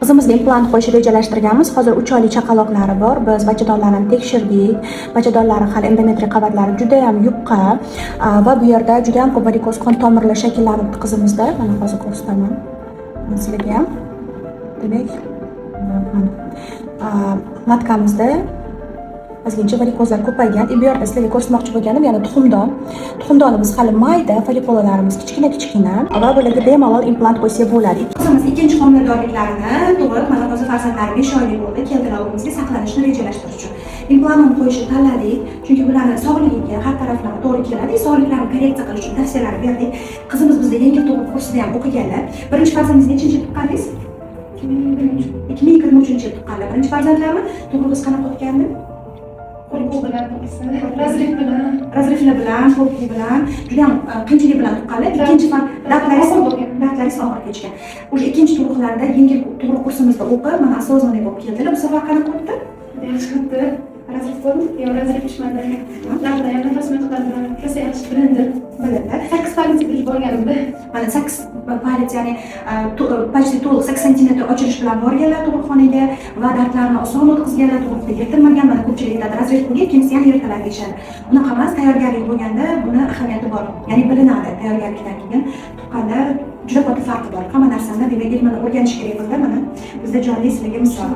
Qizimizga implant qo'yishni rejalashtirganmiz. Hozir 3 oylik chaqaloqlari bor. Biz bachadonlarini tekshirdik. Bachadonlari hali endometriy qavatlari juda ham yupqa va bu yerda juda ham ko'p varikoz qon tomirlar shakllanibdi qizimizda. Mana, hozir ko'rsataman sizlarga ham. Demak, mana, матка mizda ozgincha varikozlar ko'paygan. И bu yerda sizlarga ko'rsatmoqchi bo'lganim, ya'ni tuxumdon. Tuxumdonimiz hali mayda, follikulalarimiz kichkina kichkina va bularga bemalol implant qo'ysak bo'ladi. Qizimiz ikkinchi homiladorliklarini tug'ib, mana, hozir farzandlari 5 oylik bo'ldi, keldilar oldimizga saqlanishni rejalashtirish uchun. Implantni qo'yishni tanladik, chunki bularni sog'ligiga har taraflama to'g'ri keladi. Sog'liklarini korreksiya qilish uchun tavsiyalar berdik. Qizimiz bizda yengil tug'ruq kursida ham o'qiganlar. Birinchi farzandingizni nechinchi yil tuqqandingiz? 2023 yil tuqqanlar birinchi farzandlarini. Tug'rug'ingiz qanaqa o'tgandi? Qo'rquv bilan, разрыв bilan. Разрыв lar bilan, qo'rquv bilan, juda ham qiyinchilik bilan tuqqanlar. Ikkinchi dardlaringiz Og'ir bo'lgan. Dardlaringiz og'ir kechgan. Уже ikkinchi tug'ruqlarida yengil tug'ruq kursimizda o'qib, mana, осознанный bo'lib keldilar. Bu safar qanaqa o'tdi? Yaxshi o'tdi. Разрыв bo'ldimi? Yo'q, разрыв tushmadi. Dardlar ham, nafas o'tkazdi. Rosa yaxshi bilindi. Bilindi. 8 палец bilib borganimda. Mana, 8 палец, ya'ni почти to'liq 8 santimetr ochilish bilan borganlar tug'ruqxonaga va dardlarni oson o'tkazganlar, tug'ruqda yirtilmagan. Mana, ko'pchilik aytadi, разрыв bo'lgan, ikkinchisi ham yirtiladi deyishadi. Unaqa emas, tayyorgarlik bo'lganda buni ahamiyati bor, ya'ni bilinadi. Tayyorgarlikdan keyin tuqqanda juda katta farqi bor hamma narsani. Demak, ilmini o'rganish kerak qizlar. Mana, bizda jonli sizlarga misol.